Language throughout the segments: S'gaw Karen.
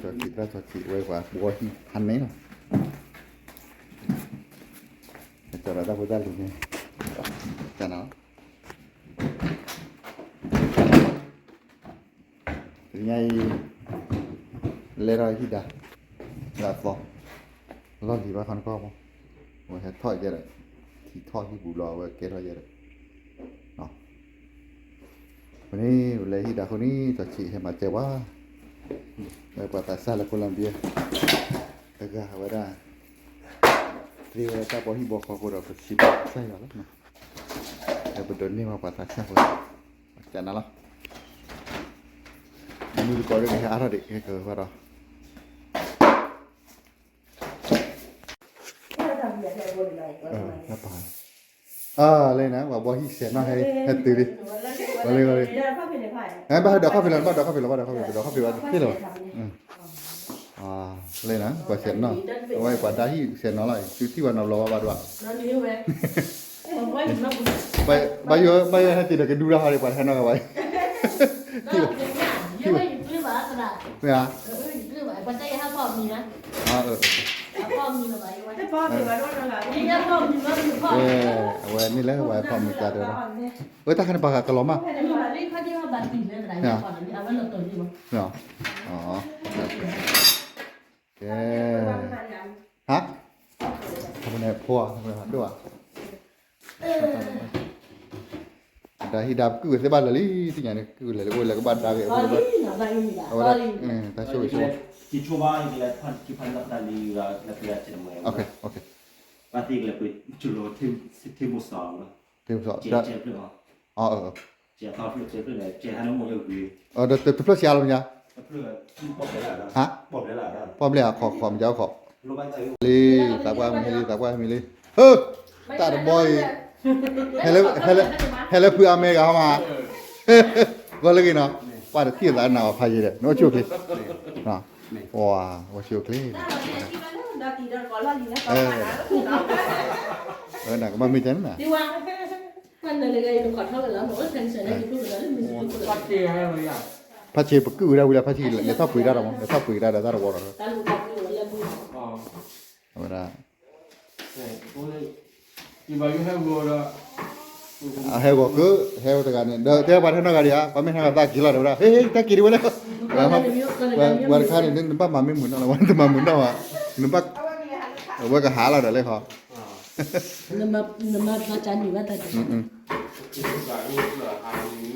ကၠီၤဆံး တၢ်ကၠီၤဆံး ဝဲပှၤဘှီဟံၣ်ဖးန့ၣ်လီၤ. ကၠီၤဒီးတၢ်ဖိတၢ်လံၤန့ၣ် ကနၤလီၤ. တနံၤညါအံၤ လဲၤထီၣ်ဟံၣ်ဒါ လၢအသီ လီၢ်လံၤဘၣ်ခီနကီၢ်မး ဝဲဟဲထီၣ်ယဲဒီး ထံထီၣ်ဟံၣ်ပူၤလီၤ အဝဲကဲထီၣ်ယဲဒီး အဃိန့ၣ် ပလဲၤဟံၣ်ဒါအဃိန့ၣ် ကၠီၤဆံးဟဲမၤစၢၤပှၤ ဝဲပှၤသးစၢ်လၢ Colombia တဂၤဝဲဒၣ် သ့ဝဲတၢ်ဘှီဟံၣ်ဘှီဃီအဃိဒီး ပစံးဘျုးကစၢ်ယွၤလီၤ. လၢပဒိးန့ၢ်ဘၣ်ပှၤသးစၢ်အဃိ ကနၤလီၤ. မုၢ်တကိးဒ်န့ၣ် ဟဲအါထီၣ်ဒံး ဟဲကဘၣ်ဒီး လၢနၤ ပှၤဘှီဟံၣ်ဆဲးနီၣ်ဟဲတုၤလံ လၢလံ ဘၣ်ဟဲဒီးခီၣ်ဖံးလီၤ ဘၣ်ဒီးခီၣ်ဖံးလီၤ ဘၣ်ဒီးခီၣ်ဖံးလီၤ ဘၣ်ဒီးခီၣ်ဖံးလီၤ တ့ၢ်လီၤဘၣ် လၢနၤ ပှၤဆဲးနီၣ် အဝဲပှၤဒါဟံၣ်ဆဲးနီၣ်လီၤ သုထံၣ်ပှၤနီတဘျီဘၣ်ဘၣ်ဒိၣ်ဧါ ဘၣ်ယိၣ် ဘၣ်ယိၣ်ဟဲတုၤဒီးကဒုတၢ်ဟီဒံး ပှၤတဟဲနီၣ်ဂၤဘၣ် ထံၣ်ဘၣ် မ့ၢ်ဧါ အဝဲန့ၣ်လၢပှၤဖီၣ်မုၢ်ကါတဲဝဲဒၣ် အၢ တၢ်ခါန့ၣ်ပှၤဂၤကလီၤမး ကဲ ဟါ ဖိဒိၣ်ဧါ ဒါဟံၣ်ဒါ ပကုၢ်ဝဲသ့ၣ်ဘၣ်လၢာ်လံ သ့ၣ်ညါန့ၣ် ကုၢ်ဝဲလၢာ်လံ အိၣ်လၢကဘၣ်ဒါက့ၤ အဝဲဒၣ် တၢ်ဆိၣ်ဂ့ၤဆိၣ်ဝါ တဖျၢၣ်ဆံးလီၤမ့ၢ်ဧါ ပီၣ်ဘျဲၣ်ဧါ ခီၣ်ခီၣ်မ့ၢ်ကၠီခီၣ် လံ သးပှၢ်မ့ၢ်လံ သးပှၢ်မ့ၢ်လံ ဟၢ တၢ်တဘီအံၤ ဟဲလၢဖုအမဲဂၤဟီမး ဂီၤလၢဂ့ၤနီၤ ပှၤတထံၣ်သးနၤအီၤဖးယံၤဒီး နအိၣ်ဆူၣ်အိၣ်ချ့ ပှၤအိၣ်ဆူၣ်အိၣ်ချ့ နကဘၣ်မ့ၢ်ကဲန့ၣ် ဖးဆံးပကုၢ်ဝဲဒၣ်ဝံၤလၢ ဖးဆံးလဲၤထီၣ်ပှ့ၤတၢ်ဒီးမး လဲၤထီၣ်ပှ့ၤတၢ်ဒီးမး တၢ်တဝီဒီး အဝဲဒၣ် အဟဲဂီၤက့ၤ ဟဲဝဲတဂၤန့ၣ် ဒီးတဲပှၤတဟဲနီတဂၤဒံးဧါ ပှၤမ့ၢ်ဟဲနီၤသးက့ၤလီၤတဲဝဲဒၣ် ဟ့ၣ် ဟ့ၣ် တၢ်က့ၤဒံးဝဲလဲၣ် ပှၤတခါန့ၣ် နဘၣ်မၤမ့ၢ်မုာ်နီၢ်လီၤ ဝဲတမၤမုာ်နီၢ်ဘၣ် နဘၣ် အဝဲကဟးလီၤဒီးလဲၣ်ခီ နမၤဘၣ်ကနံၤဘၣ်တၢ် ဟါ တၢ်ဖိတၢ်လံၤလံနီၤ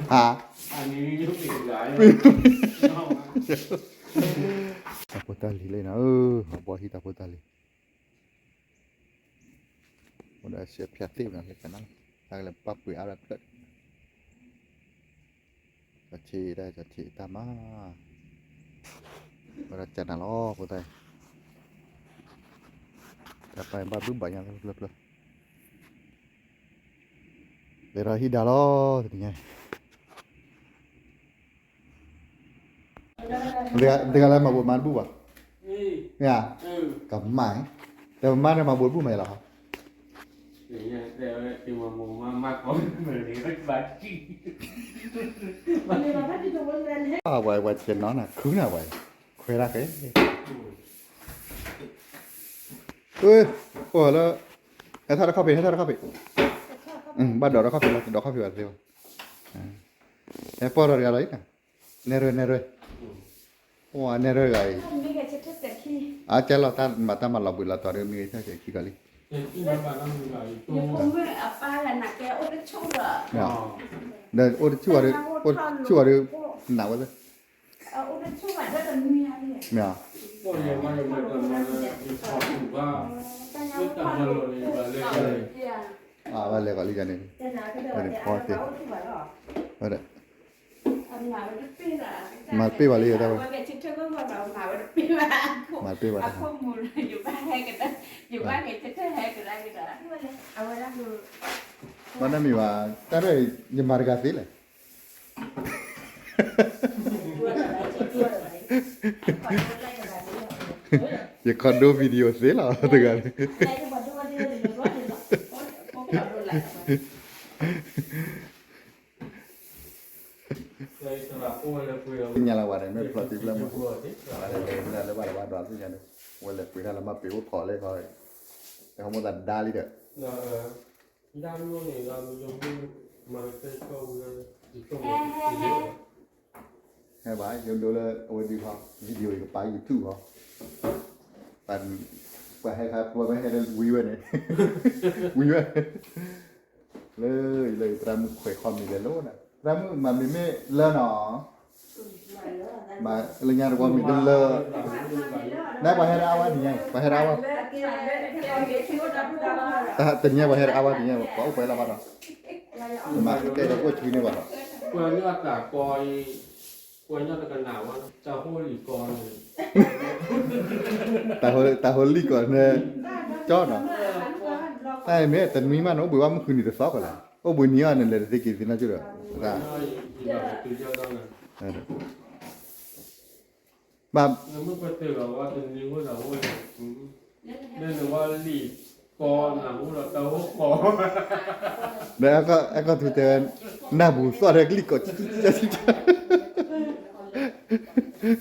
အဘီဟံၣ်တၢ်ဖိတၢ်လံၤ အိၣ်ဒီးအစဲးဖၠးသ့ၣ်နီၤ လၢကနၣ် တၢ်ကလဲၤပၣ်ပှ့ၤအါဒီးဖျၢၣ် ကဆံးတၢ် ကဆံးတၢ်မၤ ဝဲဒၣ်ကနၣ်လီၤ ဖိသၣ် တၢ်ပၢ်ဘၣ်ဘုဘၣ်ညါဖျၢၣ်ဖျၢၣ် လဲၤဒီးဟံၣ်ဒါလီၤ တနံၤညါ တဂၤလၢမၤဘိးမါတဘူၣ်ဘၣ် မ့ၢ်ဧါ ကမၣ် တမါန့ၣ်မၤဘိးတဘူၣ်မးယလီၤ ပှၤဆဲးနီၤနၤ ခုနၤပှၤ ခွဲးဒၣ်က့ၤ အိၣ်လၢ ဟဲထီၣ်တခီၣ်ဖံး ဟဲထီၣ်တခီၣ်ဖံး ဘၣ်ဒိးတခီၣ်ဖံးလီၤ တဒိးခီၣ်ဖံးဘၣ်သ့ဘၣ် ဟဲပီၢ်ထီၣ်တဂၤလီၤအံၤ နဲၣ်ရွဲၣ် နဲၣ်ရွဲၣ် အိၣ်နဲၣ်ရွဲၣ်တဂၤအံၤ အကဲလီၤတၢ်မၤတၢ်မၤလီၤဘှံးလီၤတီၤဒီး မ့ၢ်ဂ့ၤထီၣ်က့ၤခံကီးလံ ဒီးအိၣ်တဆူၣ်ဝဲဒီး အိၣ်တဆူၣ်ဝဲဒီး နးဝဲသ့ မ့ၢ်ဧါ အဝဲလဲၤဂီၤလံယၤန့ၣ် ဝဲန့ၣ်ဖီသ့ ဝဲဒီး မၤတပ့ၢ်ဘၣ်လံ တၢ်ဝဲ မၤတပ့ၢ်ဘၣ်တၢ်ဝဲ ဘၣ်တမံၤဘၣ် တၢ်ရဲၣ်ယမၤတဂၤသ့လဲၣ် ယခီဒိ video သ့လီၤ တဂၤန့ၣ် ညါလၢဝဲ မ့ၢ်ဖျီၣ်တံၢ်ဖျၢၣ်မး, လၢဘၣ်လၢဘၣ်ဒီးသ့ၣ်ညါန့ၣ်, ဝဲလဲၤပှ့ၤတၢ်လၢမၤပ့ၤအိၣ်ခိးလၢခီ, ဟဲမိၣ်သးဒါလံဒီး, ဟဲဘၣ် ယိဒိလၢအဝဲဒုခီ, video အံၤကပာ် YouTube ခီ, ပှၤဟဲခါပှၤမ့ၢ်ဟဲလၢဝံဝဲန့ၣ်, ဝံဝဲ, လၢ လၢသရၣ်မုၣ်ခွဲးခီမံၤလဲၤလိၤနၤ, သရၣ်မုၣ်မၤမံၤမ့ၢ်လၢနီၤ, မၤလၢညါတဝီမံၤတလၢ, နပှၤဟဲဒၣ်အါဝဲတညါ, ပှၤဟဲဒၣ်အါဝဲ, တညါပှၤဟဲဒၣ်အါဝဲတညါ, ပှၤအိၣ်ပှဲၤလၢၤဘၣ်ဒီး, မၤကဲဒီးအိၣ်ဆူန့ၣ်ဘၣ်ဒီး, ပှၤညီတၢ်ကီအံၤ, ပှၤညီတကနၣ်ဝဲ, တၢ်ဟိလံၣ်ကီန့ၣ်, တၢ်ဟိလံၣ်ကီန့ၣ်, ကၠီနီၤ, တၢ်မ့ၢ်တနွံမးန့ၣ် အိၣ်ဘှံးဘၣ်မုၢ်ဃုနံၤတသီကီးလဲၣ်, အိၣ်ဘှံးနံၤအီၤန့ၣ် လဲၤတသ့က့ၤသ့ၣ်နီၢ်ကၠိဒီး, ဘၣ် ဒီးအဲကီၢ်ထူတဲဝဲ, နၢ်ပူၤသီၣ်ထဲလံၣ်ကီး, နၢ်ပူၤလံၣ်ကီးကကက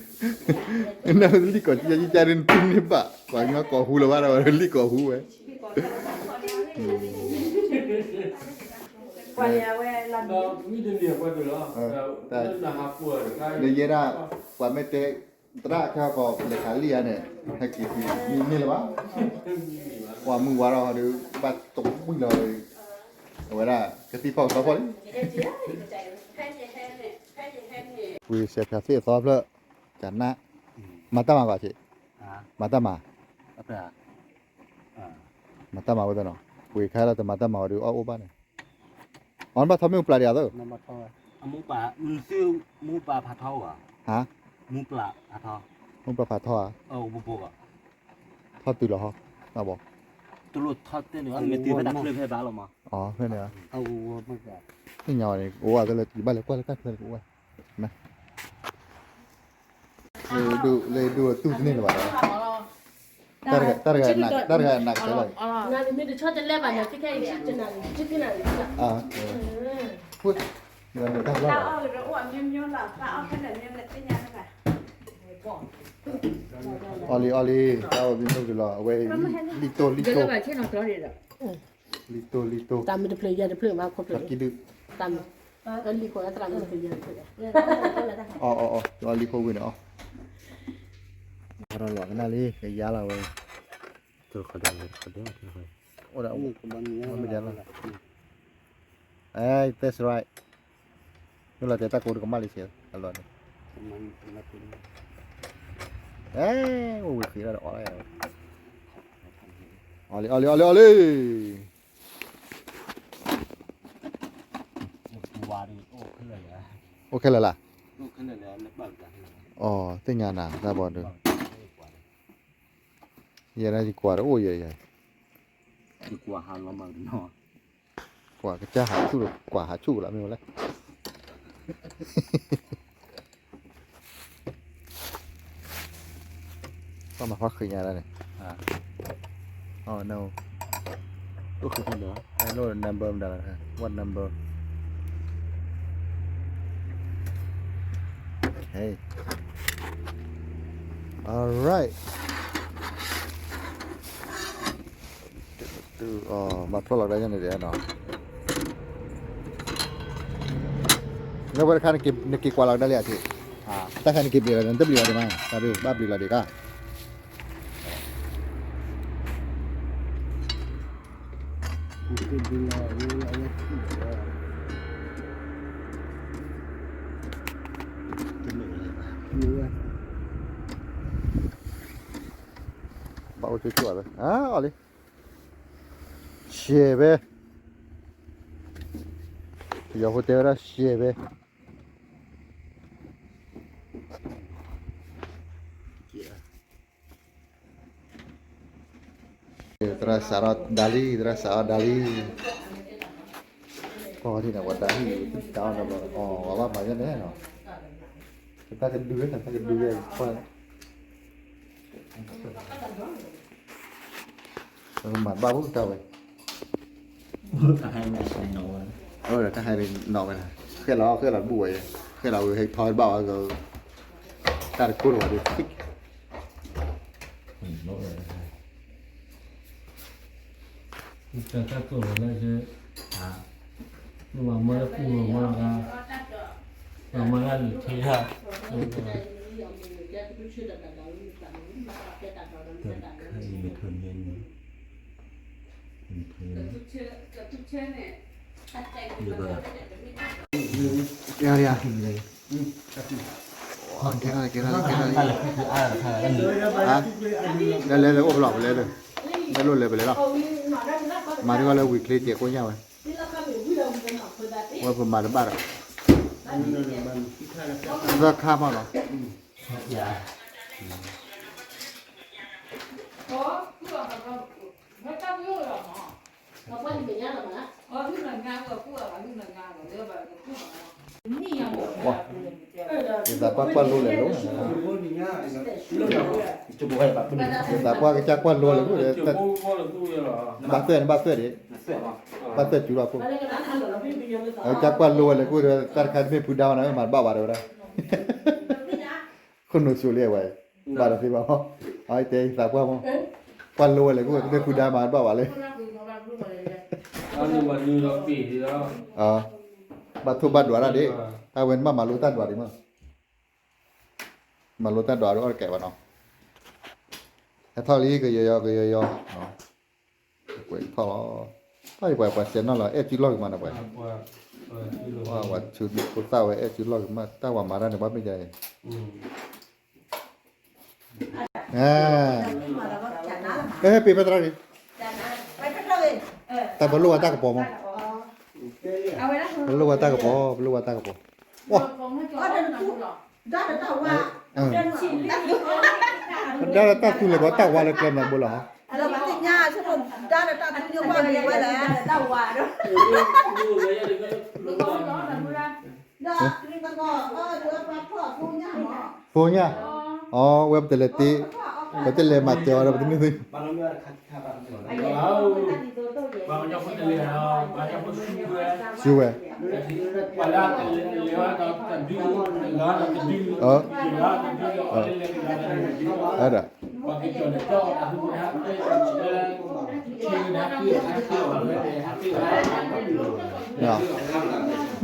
ကန့ၣ် တူၢ်န့ၢ်ဘၣ် ပှၤညီကိးဟူလၢၤဘၣ်ဒီးဝဲလံၣ်ကီးဟူဝဲ, လၢယဲဒၣ်, ပှၤမ့ၢ်တဲ, သရၣ်ခဲကီးလဲၤခးလံၣ်ဧါန့ၣ်, ဟဲက့ၤသံန့ၢ်လၢၤဘၣ်, ပှၤမုၢ်ဝါထီၣ်ဟီဒီး ဘၣ်တဝံၣ်လီၤ, အဝဲဒၣ်ကသံၣ်ဖီၣ်ကသီဖီၣ်လံ ပှ့ၤစဲးဖၠးသ့ၣ်အသီဖျၢၣ်, ကနၣ်, မၤတၢ်မၤဘၣ်ဆ့း, မၤတၢ်မၤ, မၤတၢ်မၤဝဲသနီၤ, ပှ့ၤခါလၢတမၤတၢ်မၤဝဲဒီးအီၣ်အိၣ်ဘၣ်န့ၣ်, အီၣ်ဘၣ်ထီမ့ၢ်ပျၢ်ဒံးအသိး, မူပျၢ်ဖးထီဧါ, ထီတုၤလီၤဟီ, ဘၣ်ဘီ, ဖဲန့ၣ်, သ့ၣ်ညါဝဲန့ၣ် အိၣ်ဝဲသလၢ ယဘၣ်လဲၤကွၢ်လၢတၢ်ချၢကအိၣ်ဝဲ, လၢဒိၣ်တူၢ်တန့ၢ်လၢၤဘၣ်ဒီး, တၢ်တဂၤနးကတၢၢ်လီၤ, အီၤလံအီၤလံ တၢ်အိၣ်ဘံနုာ်လီၤ အဝဲအံၤ လံၣ်တိၢ်လံၣ်တိၢ်, လံၣ်တိၢ်လံၣ်တိၢ်, တၢ်မ့ၢ်တဖျၢၣ်ယဲၢ်တဖျၢၣ်မးခိၣ်ဖျၢၣ်, အီၤအီၤအီၤ လံၣ်ခိၣ်ဝံၤန့ၣ်အီၤ, လီၤကနၣ်လံ ကယါလီၤဝဲ, အိၣ်ဒီး, မ့ၢ်ယါလီၤ, အဲ that's right, မ့ၢ်လီၤတဲာ်တၢ်ကိးတကမၣ်လံဆ့ၣ်အလီၢ်န့ၣ်, အဲ အိၣ်ဝံၤဃံးလီၤဒီးအီၣ်လီၤ, အီၣ်လံအီၣ်လံအီၣ်လံ, အိၣ်ခဲလၢာ်လၢ်, အီ သ့ၣ်ညါနၤ တၢ်ဘီဒုး, ယဲဒၣ်ယကွၢ်တအိၣ်ယဲယဲ, ကွၢ်ကစၢ်ဟးဆူၣ်လီၤ ကွၢ်ဟးဆူၣ်လီၤ မ့ၢ်ဝဲလဲၣ်, ဘၣ်မၤဖီၣ်ဃံးညါဒၣ်န့ၣ်, အိၣ်ဃံးဖဲန့ၣ်, အဲ number မတၤလီၤ, what number, okay, alright. မၤဖျီၣ်လီၤကဒါညါန့ၣ်ဒီးနီၤ, လၢဝဲတခါ နက့ၤကွၢ်လီၤကဒါလံဧါ, တၢ်ခါနက့ၤပျံၤလီၤ နတပျံၤလီၤဒံးမး တၢ်ဘၣ်ပျံၤလီၤဒံးကါ ဘၣ်အိၣ်ကၠိကၠိလၢ အီၣ်လံ, ရှဲပဲ, ပယီၤဖိတဲဝဲဒၣ်ရှဲပဲ, သရၣ်စးထီၣ်ဒါလံ သရၣ်စးထီၣ်ဒါလံ, ပှၤဝဲဒၣ်န့ၣ် ပှၤဒါဟံၣ် တၢ်အီၣ်ဒီး အီၣ်ဝဲဘၣ်မၤယဲၢ်န့ၣ်နီၤ, တၢ်ကဒုဝဲ တၢ်ကဒုဝဲ မၤဘၣ်ဖိတၢ်ဝဲ, တၢ်ဟဲနီၣ်ဝဲ, ဃဲလီၤ ဃဲလီၤတဘူၣ်ဝဲ, ဃဲလီၤဝဲဟဲထီၣ်ဘၣ်ဝဲ, တၢ်တကိၢ်တဝဲဒၣ်, တၢ်တကိၢ်လၢ မၤမၢလၢပူၤမၤမၢလၢ်ဂၤ, မၤမၢလၢလံာ်ထံဂၤ, ကဲထီၣ်လံ ကဲထီၣ်လံ ကဲထီၣ်လံ, ဟါ, လဲၤလဲၤလဲၤအိၣ်ဖဲလဲၣ် ပလဲၤလၢ, မ့ၢ်လိၣ်လဲၤပလဲၤလီၤ, မၤတဂီၢ်လၢဝံၤချ့စဲးကိညၣ်ဝဲ, ဝဲပမၤတဘၣ်ဒီး, သၢခါမးလီၤ. ယသးပှၢ်ကွၢ်လိလဲၤလီၤ, ယသးပှၢ်ကစၢ်ကွၢ်လိလဲၤလီၤ, ဘၣ်သွဲၣ်န့ၣ် ဘၣ်သွဲၣ်ဒံး, ဘၣ်သွဲၣ်စူၤလီၤခိၣ်, ကစၢ်ကွၢ်လိဝဲလဲၤခိၣ်, တၢ်တခါတမ့ၢ်ဖုဒါမးန့ၣ် မၤတဘၣ်ဘၣ်တဲဝဲဒၣ် ခိၣ်နူာ်စိးလံဝဲ, ဘၣ်တသ့ဘၣ်မး, အတဲသးပှၢ်မး, ကွၢ်လိဝဲလဲၤခိၣ် တမ့ၢ်ဖုဒါမၤတဘၣ်ဘၣ်လံ, ဘၣ်ထိၣ်ဘၣ်ဒွးတၢ်ဒံး, တၢ်ဝဲန့ၣ်ဘၣ်မၤလိတၢ်ဒွးဒံးမး, မၤလိတၢ်ဒွးဒီးအီၣ်တကဲဘၣ်နီၤ, ဟဲထီၣ်လံ ကယီယီ ကယီယီ, ကွဲးထီၣ်လီၤ, တၢ်ယပှၤပှၤစဲးနီၣ်လီၤ အဲၣ်စုလီၢ်ဂ့ၤမးန့ၣ်ပှၤ, ပှၤဆူဖိသၣ်ဝဲအဲၣ်စုလီၢ်ဂ့ၤမး တၢ်ဝၤမၤတၢ်န့ၣ် ဘၣ်မ့ၢ်ဒ်အံၤ ဟဲပ့ၤဖဲသရၣ်န့ၣ်, တၢ်ပလိၣ်ဝဲတၢ်ကပီၤမး, ပလိၣ်ဝဲတၢ်ကပီၤ ပလိၣ်ဝဲတၢ်ကပီၤ, ဒါလၢတၢ်သူလၢကီးတၢ်ဝါလၢကျဲမနုၤဘိလီၤ, ဖိညၣ်, အဝဲပတလဲၤတ့, ပတလဲၤမၤစၢၤအီၤဒီးပတမ့ၢ်သ့, စူဝဲ, အဒၣ်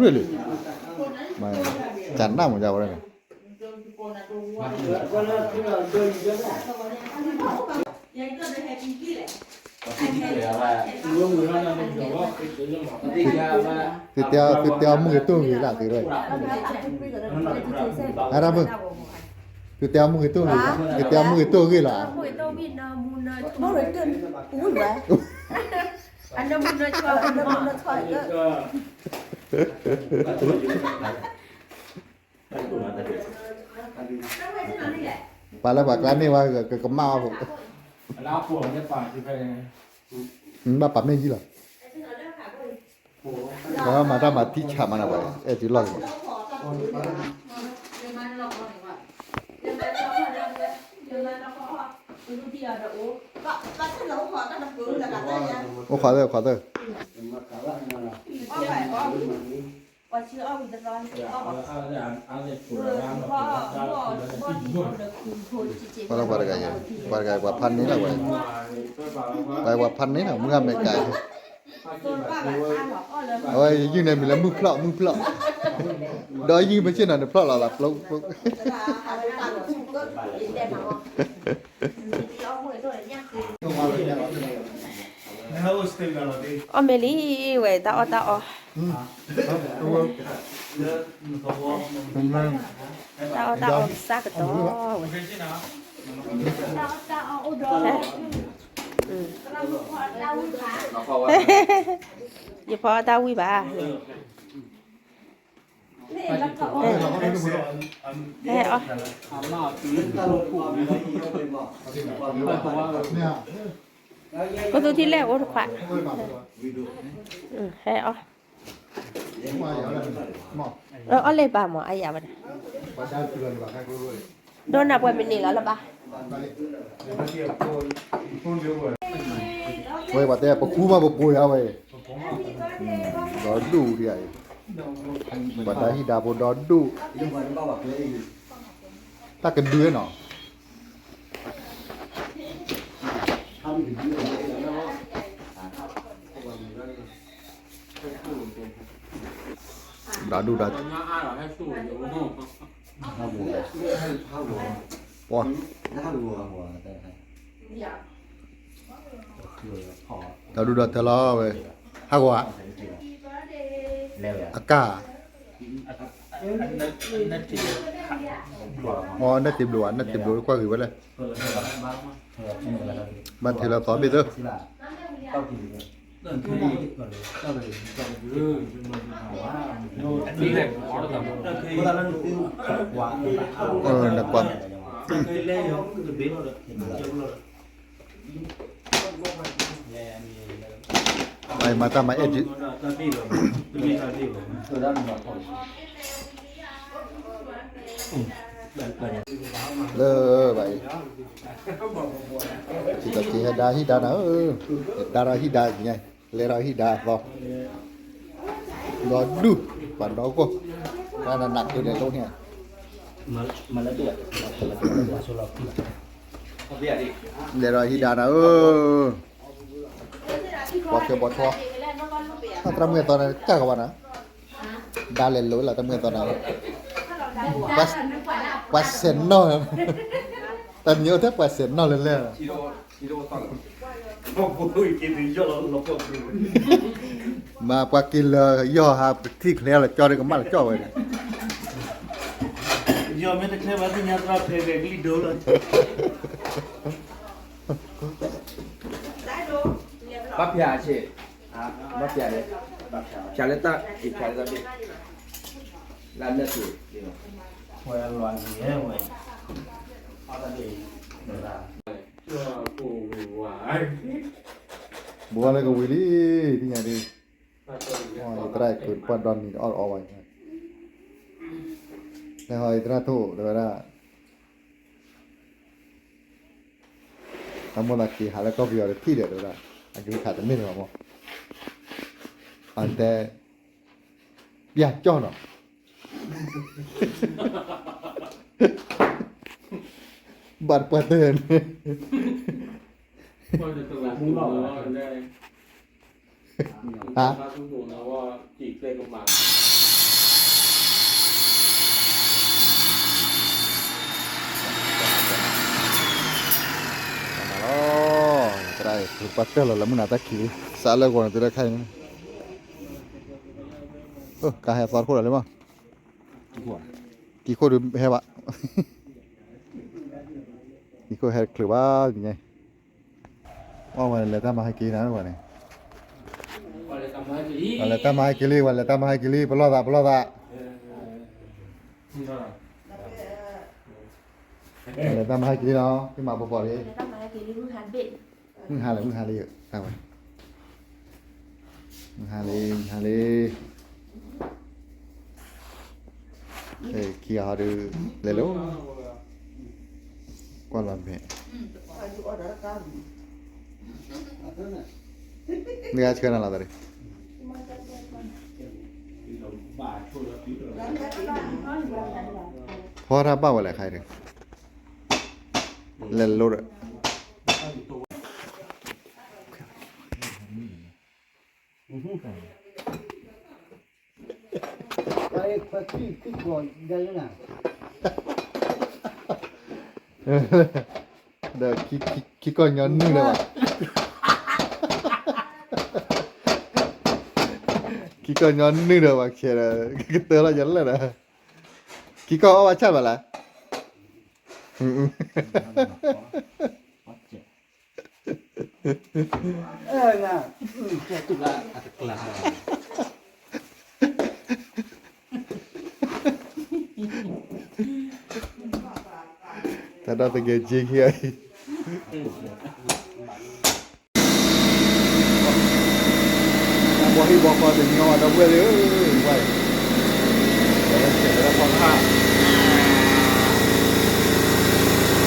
really, ကနၣ်မးယဝဲဒၣ်န့ၣ်, သုတဲအီၤမုၢ်ဂ့ၤတိၢ်ဂ့ၤလၢသုဝဲ, အဒၣ်မုၢ်, သုတဲအီၤမုၢ်ဂ့ၤတိၢ်ဂ့ၤ, သုတဲအီၤမုၢ်ဂ့ၤတိၢ်ဂ့ၤလီၤ, ပှၤလၢပှၤကျါန့ၢ်ဝဲ ကကမၣ်အီၤ, ဘၣ်ပာ်မ့ၢ်ယံၤလီၤ, ပှၤမၤတၢ်မၤထံဆးမးနၤပှၤ, အဲၣ်စုလီၢ်ကမး, အိၣ်ခိးသၢ ခိးသၢ, ပှၤလၢပှၤတဂၤအံၤ, ပှၤတဂၤအံၤ ပှၤဖးန့ၢ်လီၤဝဲ, ပှၤပှၤဖးန့ၢ်လီၤ မုၢ်ဂၤမဲာ်ကၤအံၤ, အဝဲယုၢ်န့ၣ်မံၤလၢမုၢ်ဖျီၣ် မုၢ်ဖျီၣ်, ဒီးယုၢ်မ့ၢ်ဆ့ၣ်နီၤန့ၣ်ဖျီၣ်လီၤသးဖျိဖျိ, အီၣ်မ့ၤလံဝဲ တၢ်အီၣ်တၢ်အီ, တၢ်အီၣ်တၢ်အီစၢ်ကတီၢ်ဝဲ, ယဖီအီၣ်တၢ်ဝံၣ်ဘၣ်, ဟဲအီၣ်, ပသူထံၣ်လဲၣ်အိၣ်တခွး, ဟဲအီၣ်, အီၣ်လဲၤဘၣ်မး အယၤဝဲဒၣ်, ဒီးနၤပှဲၤမံးနံးလီၤလၢၤဘၣ်, ဝဲပှၤတဲပဃူမးပပှ့ၤအီၤဝဲ, ဒီဒူၣ်ဒံးအံၤ, ပှၤတၢ်ဟံၣ်ဒါဖိဒီဒူၣ်, ပှၤတၢ်ဟံၣ်ဒါဖိဒီဒူၣ်, တၢ်ကဒုနီၤ, ဒီဒူၣ်ဒီး ပှၤ ဒီဒူၣ်ဒီးထၢလီၤဝဲ, ဟးဂီၤဧါ, အကၢ်, အီ နတ့ဘျိဧါ, နတ့ဘျိကွၢ်ဂ့ၤဝဲလဲၣ်, ဘၣ်ထံးလီၤသီဘ့ၣ်သၢ နကွၢ်, မၤတၢ်မၤအဲၣ်ဒံး လၢဘၣ်အံၤ, စံးထီၣ်က့ၤဟဲဒါဟံၣ်ဒါနၤဧၢ, ဒါထီၣ်ဟံၣ်ဒါညါ, လဲၤထီၣ်ဟံၣ်ဒါအသီ, ဒီဒူၣ်, ပှၤဒီကိၢ်, တၢ်နးနးက့ၤလဲၤလိန့ၣ်, လဲၤထီၣ်ဟံၣ်ဒါနၤဧၢ, ဘီခဲဘီထွီ, သရၣ်မုၣ်အသီနၤ ကၢ်ကဘၣ်နၤ ဒါလဲၤလိလၢတမုာ်သီနၤ, ပှၤစဲးနီၣ်, တၢ်မံၤအိၣ်ထဲပှၤစဲးနီၣ်လၢလဲၣ်, မၤပှၤက့ၤလၢယီၢ်ဟးပထံၣ်ချဲလီၤကၠီဒီးကမၣ်လီၤကၠီဝဲန့ၣ်, ယီၢ်မ့ၢ်တချဲဘၣ်သ့ၣ်ညါသရၣ်ဖဲဂဲၤကလံၣ်ဒိလီၤ, ဘၣ်ဖျါဆ့ ဘၣ်ဖျါလၢ, ဖျါလၢတၢ်, ဖျါလၢတၢ်ဘ့ၣ်, လၢနၢ်သ့ၣ်, ဝဲ, ဘိးဘၣ်လၢကဝံၤလံ, သ့ၣ်ညါဒ်, ယသရၣ်ခုးတပှၢ်ဒီနံၤအီၣ်အီဝဲ, လဲၤဟီယသရၣ်ထိၣ်တဲဝဲဒၣ် တၢ်မိၣ်သးက့ၤဟးလၢကီၢ်ပယီၤတထံၣ်ဒီး တဲဝဲဒၣ်, အကလုၢ်ခးတန့ၢ်လၢၤဘၣ်မး, အတဲ, ပျၢ်ကၠီၣ်နီၤ, ဘၣ်တပှၢ်တၢၢ်န့ၣ် ဟါ, လီၤ, သရၣ်ခုးတပှၢ်တၢၢ်လီၤ လၢမုၢ်နၤတၢ်ခံးလံ, စးလၢဂီၤန့ၣ်တုၤလၢခဲအံၤန့ၣ်, ကါဟဲသီတခိၣ်လီၤလံမး, ကံၢ်ခိၣ်ဒုးဟဲဘၣ်, ကံၢ်ခိၣ်ဟဲတချုးဘၣ်, အီၣ်ဝဲလဲၤတၢ်မၤဟဲက့ၤနၤဝဲန့ၣ်, ဝဲလဲၤတၢ်မၤဟဲက့ၤလံ, ဝဲလဲၤတၢ်မၤဟဲက့ၤလံ, ပလီၢ်သး ပလီၢ်သး, လဲၤတၢ်မၤဟဲက့ၤလံနီၤ, သ့ၣ်မၤပီၤပီၤလံ, မုၢ်ဟါလံ မုၢ်ဟါလံ, မုၢ်ဟါလံ မုၢ်ဟါလံ, ခံဂၤဟီဒုး လဲၤလိၤ, ကွၢ်လီၤမဲာ်, မ့ၢ်အဆၢနၤလီၤတၢ်, ဖီတၢ်ဘၣ်ဝဲလဲၣ်ခါအံၤ, လဲၤလိၤဒီး ဒီး ခံကီၢ်ညီနုၢ်ဒီးဘၣ်, ခံကီၢ်ညီနုၢ်ဒီးဘၣ်ခဲဒီး ကတၢၢ်လီၤယၤလၢာ်ဒီး, ခံကီၢ်အီၣ်ဘၣ်ဆၣ်ဘၣ်လဲၣ် တၢ်ဒီသကဲးက့ခံဂၤအံၤ, ဘီဟံၣ်ဘီဃီတညီဒီပုၢ်ဝဲၢ်လံဧၢ, ဝဲ, ဝဲဆဲးလၢဖီခါ,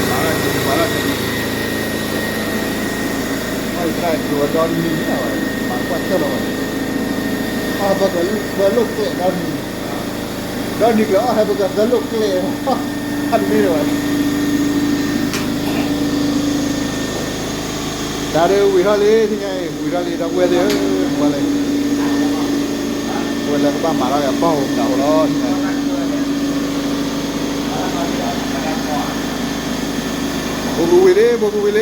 မၤလၢက့ၤ မၤလၢက့ၤ, အီၣ်ယသရၣ်က့ၤဝဲဒီနံၤ, မၤကွၢ်ဆၢၣ်လီၤဝဲ, အီၣ်ဟဲပကသၢလိာ်ကျဲဒီနံၤ, ဒီနံၤကျဲအီၣ်ဟဲပကသၢလိာ်ကျဲ, ဟးတမ့ၢ်လၢၤဝဲ တၢ်ဒုးဝံၤထီၣ်လံ ထံၣ်ညါအံၤ ဝံၤထီၣ်လံ ဒီပုၢ်ဝဲၢ်သ့ၣ်ဧၢ, ဝဲလဲၣ်, ဝဲလၢကဘၣ်မၤထီၣ်က့ၤအဘီၣ်အိၣ်မနုၤအိၣ်လီၤ, ဘိကဝံၤလံ ဘိကဝံၤလံ,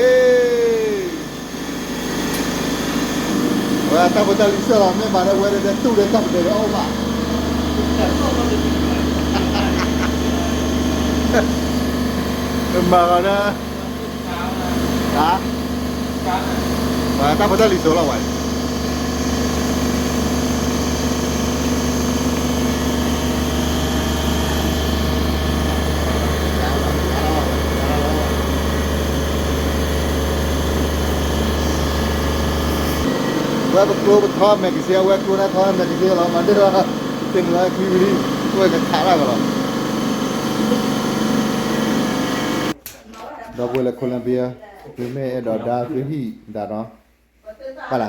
ဝဲတၢ်ဖိတၢ်လံၤစၢၢ်လီၤ မ့ၢ်မၤလၢဝဲဒၣ်တၢ်တူၢ်ဒီးတၢ်ပဒဲးအီၣ်ဘၣ် မၤလီၤဒၣ်, ပှၤတၢ်ဖိတၢ်လံၤစိၤလီၤဝဲ, ဝဲပကျိပထီမဲာ်ကစ့ အဝဲကျိန့ၣ်ထီမဲာ်ကစ့အဝဲကျိ, သ့ၣ်မုၢ်လီၤ ချံဝံၤလံ, ဝဲကခးတၢ်ကလီၤ, ဒီပုၢ်ဝဲၢ်လၢ Colombia, သုမ့ၢ်အဲၣ်ဒိးဒါသုဟံၣ်ဒၣ်နီၤ, ပၢ်လၢ,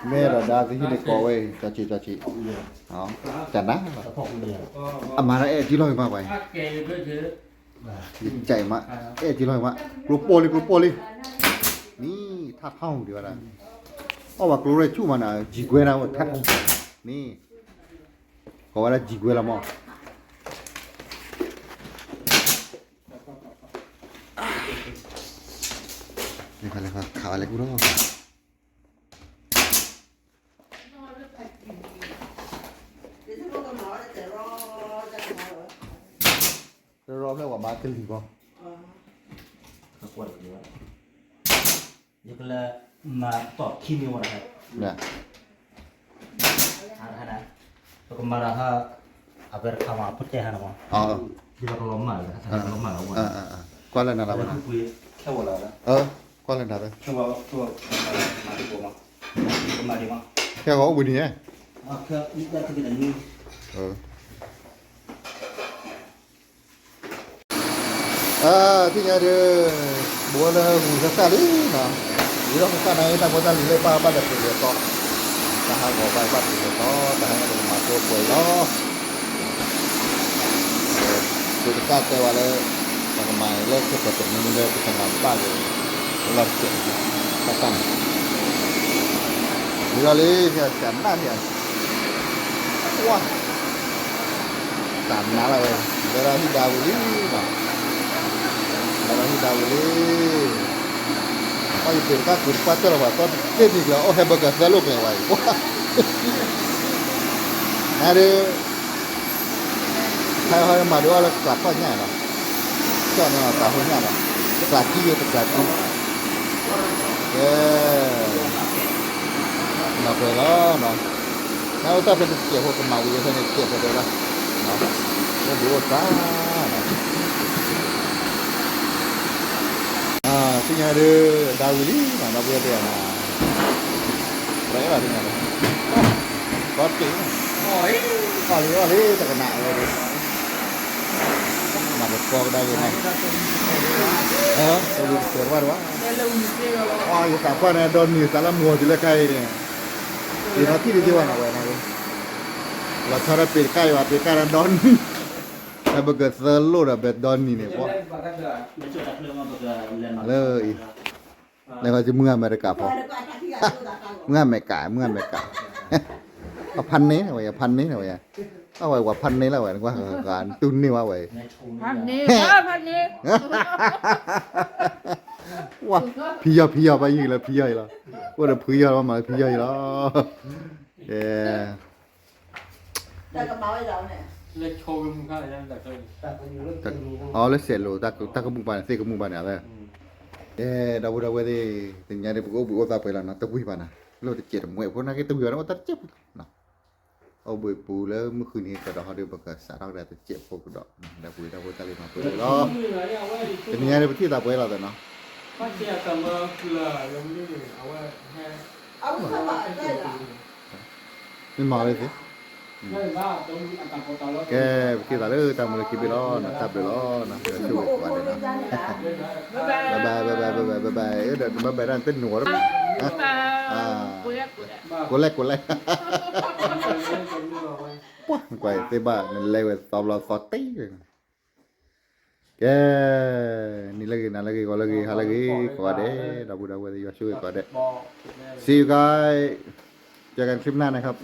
မ့ၢ်အဲၣ်ဒိးဒါသုဟံၣ်န့ၣ်ကိးဝဲအံၤ ကၠီကၠံး ကၠီကၠံး, တၢ်နါ, အမၤဒီးအဲၣ်ထံလီၢ်ဂ့ၤမးပှၤအံၤ, ယကၠံးမး, အဲၣ်ထံလီၢ်ဂ့ၤမး, ကျိပိာ်လံ ကျိပိာ်လံ, မ့ၢ်ထါထီၣ်ဒံးဝဲဒၣ်, အီၣ်ဘၣ်ကျိရဲၣ်ဆူၣ်မးနၤ ယံၤကွဲနၤအိၣ်ထါထီၣ်န့ၣ်, ကိးဝဲဒၣ်ယံၤကွဲလီၤမး, ခးဝဲလဲၤကူၣ်ထီၣ် တရီဖျဲၣ်ဝဲမၤကလံၤဘီ, ယကလဲၤမၤတီၢ်ခံမံၤဝဲဒၣ်, ပကမၤဒီးဟး, အဝဲတခါမး ပတဲဟးနီၤမး, ယကလီၤမၢ်လီၤ, လီၤမၢ်လီၤဝဲ, ကွၢ်လၢနၤလီၤဝဲ, ခဲဝဲလီၤ, ကွၢ်လၢနၤလီၤ, ခဲဂီၤအိၣ်ဘှံးနံၤဧါ ထံၣ်ညါဒုး, ဘိလၢဂုၤသၣ်သၣ်လံနီၤ, ဝံၤထီၣ်ကစၢ်နၤအံၤ တၢ်ဖိတၢ်လံၤလၢပၢ်ဘၣ်ဒီးပှ့ၤလၢၤသီ, တၢ်ဟးဂီၤဘၣ်ဘၣ်ပှ့ၤလၢၤသီ, တၢ်ဟဲန့ၣ်ပကမၤတိပှဲၤအံၤလီၤ, ပကစၢ်တဲဝဲလၢ, ပကမၤလၢခ့ပှၤတမံၤလၢပကမၤဘၣ်က့ၤ, လီၤတစဲး, တၢ်တၢ်န့ၣ်, ဝံၤထီၣ်လံ, ကနၣ်န့ၣ် ကွၢ်, တၢ်နါလၢဝဲ, လဲၤဒီးဟံၣ်ဒါဝံၤလံနီၤ, လဲၤဒီးဟံၣ်ဒါဝံၤလံ, အီၣ်ယပ့ၤတကၢ်ကုၤတပှၢ်တၢၢ်လီၤဘၣ် သီတသ့ၣ်နံၤကျၢၤ အီၣ်ဟဲဘၢဂၢၤသၢလိာ်ကျဲၤဝဲအံၤ, နဒုး ဟဲဟဲမၤဒုးအီၣ်လၢတကျးဖီၣ်ညၣ်နီၤ, ကၠီၣ်န့ၣ်အီၤတကျးဖီၣ်ညၣ်နီၤ, တကျးကံယဲ တကျးကံ, ကဲ, မၤပှဲၤလီၤနီၤ, နအိၣ်တၢ်ဖဲတစဲးဖိကမၤဝံၤဖဲန့ၣ်တစဲးဖိတဲလီၤ, အိၣ်ဘှံးအိၣ်သါနီၤ, သ့ၣ်ညါဒုး ဒါဝံၤလံနီၤ ဒီပုၢ်ဝဲၢ်သ့ၣ်ဧၢ, ရဲၣ်လီၤသ့ၣ်ညါလီၤ, ဘီတ့ၢ်, အီၣ်လံအီၣ်လံ တကနၣ်ဝဲဒၣ်, မၤကကီကဒါက့ၤနီၤ, တစဲးဘၣ်တဘၣ်, ယသးပှၢ်န့ၣ် ဒီနံၤသးလၢမုၢ်ဟီၣ်တုၤလၢခဲအံၤန့ၣ်, ယနီၤထံၣ်ဒံးက့ၤဝဲနီၤဝဲ, လီၤဆီဒၣ်ပ့ၤတကၢ်အံၤဘၣ် ပ့ၤတကၢ်ဒီနံၤ, ဟဲဘၢဂၢၤသၢလိာ်ဒီးဘဲဒီနံၤန့ၣ်ပှၤ, လၢအံၤ လဲၤဃီၤက့ၤမုၢ်အမဲရကၤဖိ, မုၢ်အမဲရကၤ မုၢ်အမဲရကၤ, အဖးန့ၢ်ဝဲ အဖးန့ၢ်ဝဲ, အဝဲဝဲဖးန့ၢ်လၢဝဲ နကွၢ်ဂၤတူၢ်န့ၢ်ဝဲဝဲ, ဖးန့ၢ်, ဖးန့ၢ်, ဝဲ, ဖံယီၤဖံယီၤဘၣ်ယံၤလၢဖံယီၤအံၤလီၤ, အိၣ်ဒီးဖုယီၤမၤလၢဖံယီၤအံၤလီၤ, ကဲ အီၤလၢစဲးလိာ် တၢ်ကမူၣ်ပာ်န့ၣ် သ့ၣ်ကမူၣ်ပာ်န့ၣ် အဝဲ, ကဲ ဒီပုၢ်ဒီဝဲၢ်သ့ၣ်, တနံၤညါဒ်ပကအိၣ်ဘှံးအိၣ်သါပှဲၤလီၤနီၤ, တဝံၤဘၣ်နီၤ, လၢတစဲးတမှဲးဖိနာ်က့ တဝံၤဘၣ်န့ၣ် အိၣ်တၢ်တစဲးဖိနီၤ, အိၣ်ဘှံးပူၤလၢမုၢ်ဃုနံၤကဒီးဟီဒီး ပကစးထီၣ်ကဒီးတစဲးဖိကဒီး, ဒီပုၢ်ဝဲၢ်ဒီပုၢ်ဝဲၢ်တၢ်လံၤမၤပှဲၤလီၤ, တနံၤညါဒ်ပထံၣ်သးပှဲၤလီၤသးနီၤ, မ့ၢ်မၤလၢသ့ ကဲ ပထံၣ်သးလၢတၢ်မူလၢခံဘ့ၣ်လီၤ, တၢ်ဘျုးလီၤနီၤ, ဆိၣ်ဂ့ၤပှၤဒီးနီၤ, bye bye bye bye bye bye bye, ဒီးတဘၣ်ဘၣ်ဒၣ်တနီၤဒီး, ကိးလဲၣ်ကိးလဲၣ်, ပှၤကွၢ်သ့ၣ်ဘၣ် နလဲၤဝဲသီဘျီသီတ့ၢ်, ကဲ နံၤလၢအဂ့ၤ နၤလၢအဂ့ၤ ဂီၤလၢအဂ့ၤ ဟါလၢအဂ့ၤ ကိးဂၤဒဲး ဒီပုၢ်ဒီဝဲၢ်သ့ၣ် ယွၤဆိၣ်ဂ့ၤကိးဂၤဒဲး See you guys, เจอกันคลิปหน้านะครับ.